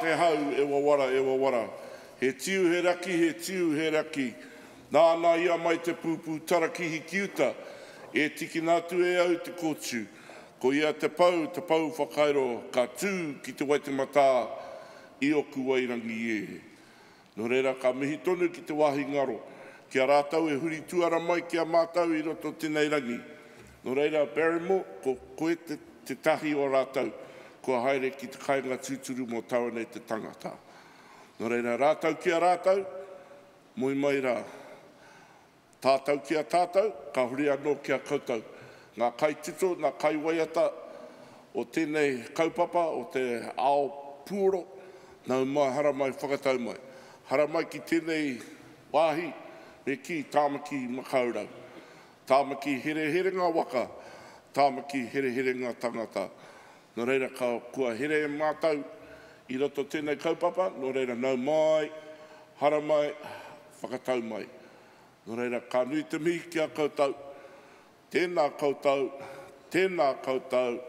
te hau e wawara, e wawara. He tiu, he raki, he tiu, he raki. Nāna ia mai te pūpū tarakihi ki uta, e tikina atu e au te kōtiu. Ko ia te pou, te pou whakairo, ka tū ki te Waitematā i oku wairangi e. Nō reira, ka mihi tonu ki te wāhi ngaro, ki a rātou e huri tuara mai ki a mātou i roto tenei rangi. Nō reira, Barrymore, ko koe te tētahi o rātou kua haere ki te kainga tūturu mō taua nei te tangata. Nō reira, rātou ki a rātou, moe mai rā. Tātou ki a tātou, ka huri anō ki a koutou. Ngā kaitito, ngā kaiwaiata o tēnei kaupapa, o te ao puoro, nau mai, haramai, whakatau mai. Haramai ki tēnei wāhi, me kī, Tāmaki Makaurau. Tāmaki hereherenga waka, Tāmaki hereherenga tangata. Nō reira, ka, kua here mātou i roto tēnei kaupapa, nō reira, nau mai, haramai, whakatau mai. Nō reira, ka nui te mihi ki a koutou. Tēnā koutou, tēnā koutou,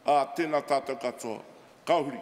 ā, tēnā tātou katoa. Ka huri.